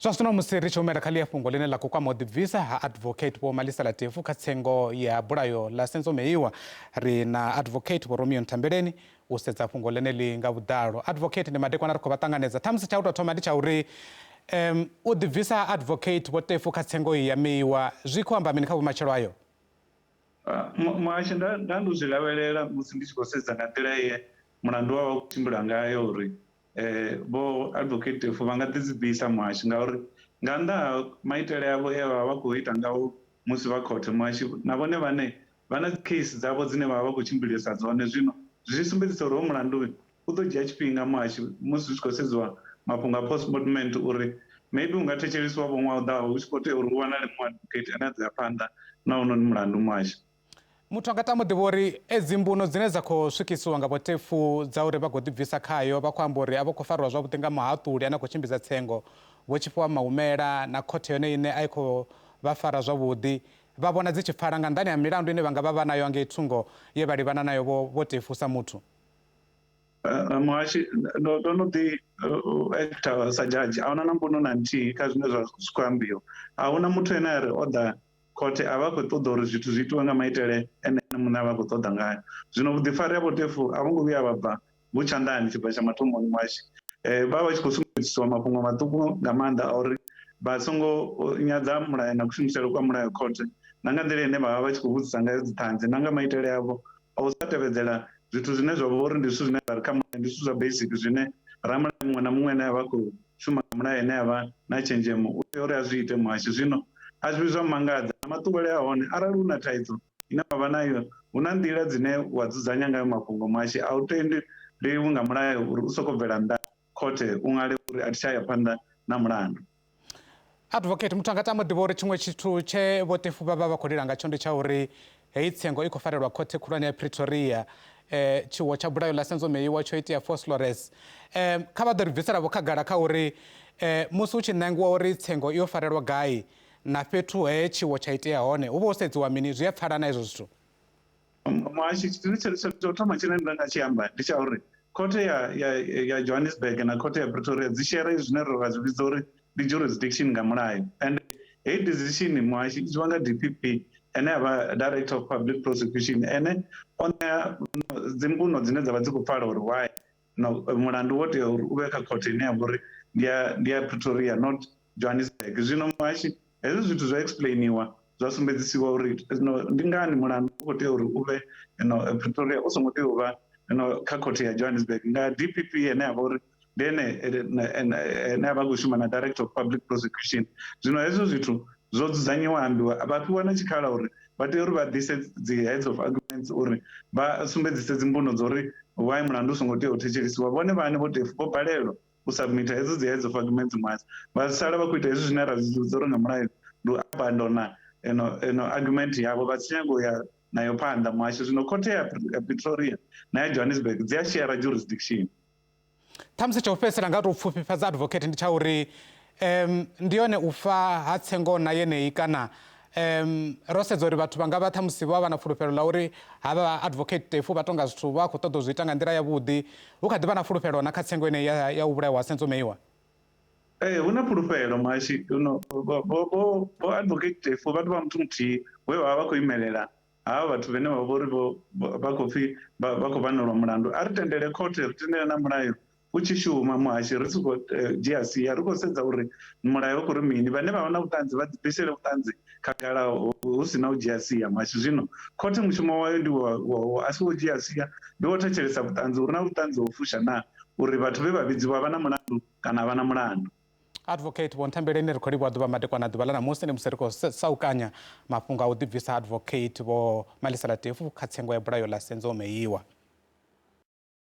Zwa zwino musi ri tshi humela kha ḽia fhungo ḽine ḽa khou kwama u ḓibvisa ha Advocate Vho Malisela Tefu kha tsengo ya bulayo ḽa Senzo Meyiwa, ri na Advocate Vho Romeo Nthambeleni u sedza fhungo ḽeneḽi nga vhuḓalo. Advocate, ndi madekwana ri khou vha ṱanganedza. Ṱhamusi tsha u tou thoma ndi tsha uri um, u ḓibvisa ha Advocate Vho Tefu kha tsengo iyi ya Meyiwa zwi khou amba mini kha vhumatshelo hayo? Muhasho, nda nda ndo zwi lavhelela musi ndi tshi khou sedza nga nḓila ye mulandu wa vha u khou tshimbila ngayo uri Vho Advocate Teffo vha nga ḓi dzi bvisa muhashi ngauri nga nnḓa ha maitele avho e vha vha vha khou ita ngao musi vha khothe, muhashi na vhone vhane vha na dzi case dzavho dzine vha vha vha khou tshimbilisa dzone. Zwino zwi sumbedzisa uri hoyu mulandu u ḓo dzhia tshifhinga muhashi musi zwi tshi khou sedziwa mafhungo a postmortment uri maybe u nga thetshelesiwa vho ṅwaha u ḓaho hu tshi khou tea uri hu wanale muṅwe advocate ane a ḓo ya phanḓa na hounoni mulandu muhashi. Muthu a nga tama u ḓivha uri edzi mbuno dzine dza khou swikisiwa nga Vho Tefu dza uri vha khou ḓibvisa khayo, vha khou amba uri a vha khou fariwa zwavhuḓi nga muhaṱuli ane a khou tshimbidza tsengo, Vho Tshifhiwa Maumela, na khothe yone iṋe a i khou vha fara zwavhuḓi. Vha vhona dzi tshi pfala nga nnḓani ha milandu ine vha nga vha vha nayo ngei thungo ye vha livhana nayo Vho Vho Tefu sa muthu. Muhashi, ndo ndo no ḓi actor sa judge, ahuna na mbuno na nthihi kha zwine zwa zwi khou ambiwa. Ahuna muthu ane a ri o ḓa Khothe a vha khou ṱoḓa uri zwithu zwi itiwe nga maitele ene muṋe a vha khou ṱoḓa ngayo. Zwino vhuḓifari ha Vho Teffo a vho ngo vhuya vha bva vhu tshanḓani tshibva tsha mathomoni mwashu. Vha vha tshi khou sumbedzisiwa mafhungo maṱuku nga maanḓa a uri vha songo nyadza mulayo na kushumisele kwa mulayo khothe na nga nḓila ine vha vha vha tshi khou vhudzisa ngayo dziṱhanzi na nga maitele avho a u sa tevhedzela zwithu zwine zwa vha uri ndi zwithu zwine zwa ri kha mulayo, ndi zwithu zwa basic zwine ramulayo muṅwe na muṅwe ane a vha khou shuma nga mulayo ane a vha na tshenzhemo u tea uri a zwi ite muhashi. Zwino a zwi vhi zwa mangadza na maṱuvhele a hone arali hu na thaidzo ine wa vha nayo hu na nḓila dzine wa dzudzanya ngayo mafhungo muhashi a u tendeliwi nga mulayo uri u sokou bvela nnḓa khothe u ṅwale uri a thi tsha ya phanḓa na mulandu. Advocate, muthu anga tama u ḓivha uri tshiṅwe tshithu tshe Vho Tefu vha vha vha khou lila ngatsho ndi tsha uri heyi tsengo i khou farelwa khothe khulwane ya Pretoria. Eh, tshiwo tsha bulayo ḽa Senzo Meyiwa tsho itea Vosloorus. Eh, kha vha ḓo ri bvisela vho khagala kha uri eh, musi hu tshi ṋangiwa uri tsengo i yo farelwa gai na fhethu he tshiwo tsha itea hone hu vha ho sedziwa mini, zwi a pfala na hezwo zwithu? Muhashi, tshithu tsha u thoma tshine nda nga tshi amba ndi tsha uri khothe ya, ya, ya Johannesburg na khothe ya Pretoria dzi share zwine ra zwi vhidza uri ndi jurisdiction nga mulayo. And heyi decision muhashi i dzhiwa nga DPP ene a vha Director of Public Prosecution ene o ṋea dzimbuno dzine dza vha dzi khou pfala uri why no mulandu wo tea uri u vhe kha khothe ine ya vha uri ndi ya ndi ya Pretoria not Johannesburg. Zwino muhashi hezwi zwithu zwa explainiwa zwa sumbedzisiwa uri no, ndi ngani mulandu u khou tea uri u vhe no, Pretoria u songo tea u vha no, kha khothe ya Johannesburg nga DPP ene a vha uri ndi ene ene a vha khou shuma na Director of Public Prosecution. Zwino hezwo zwithu zwo dzudzanyiwa ambiwa vha fhiwa na tshikhala uri vha tea uri vha ḓise dzi heads of arguments uri vha sumbedzise dzimbuno dza uri why mulandu u songo tea u thetshelesiwa. Vhone vhane vho tea vho balelwa u submita hedzo dzi heads of arguments muhasho vha sala vha khou ita hezwi zwine ra zwi vhidza uri nga mulayo ndi u abandona eno eno argument yavho vha si nyago ya nayo phanḓa muhasho. Zwino khothe ya Pretoria na ya Johannesburg dzi a share jurisdiction. Ṱhamusi tsha u fhedzisela nga tou pfufhifhadza advocate ndi tsha uri um ndi yone u fa ha tsengo na yeneyi kana um ro sedza uri vhathu vha nga vha ṱhamusi vha vha na fulufhelo ḽa uri havha advocate Tefu vha tonga zwithu vha khou ṱoḓa u zwi ita nga nḓila yavhuḓi, hu kha ḓi vha na fulufhelo na kha tsengo yeneyi ya, ya u vhulaiwa ha Senzo Meyiwa? Ee, hu na fulufhelo muhashi. Huno vho, vho, vho advocate Tefu vha tou vha muthu muthihi we vha vha vha khou imelela havha vhathu vhane vha vha uri vho vha khou pfi vha khou vhanelwa mulandu. A ri tendele khothe, ri tendele na mulayo u tshi shuma muhashi, ri si khou dzhia sia, ri khou sedza uri mulayo u khou ri mini. Vhane vha vha na vhuṱanzi vha ḓi bvisele vhuṱanzi khagala hu si na u dzhia sia muhashi. Zwino khothe mushumo wayo ndi wa a si wo dzhia sia, ndi wo thetshelesa vhuṱanzi uri na vhuṱanzi ho fusha naa uri vhathu vhe vha vhidziwa vha na mulandu kana a vha na mulandu. Advocate Vho Nthambeleni, ri khou livhuwa ḓuvha madekwana ḓuvha ḽa ṋamusi ndi musi ri khou saukanya mafhungo a u ḓibvisa Advocate Vho Malisela Tefu kha tsengo ya bulayo ḽa Senzo Meyiwa.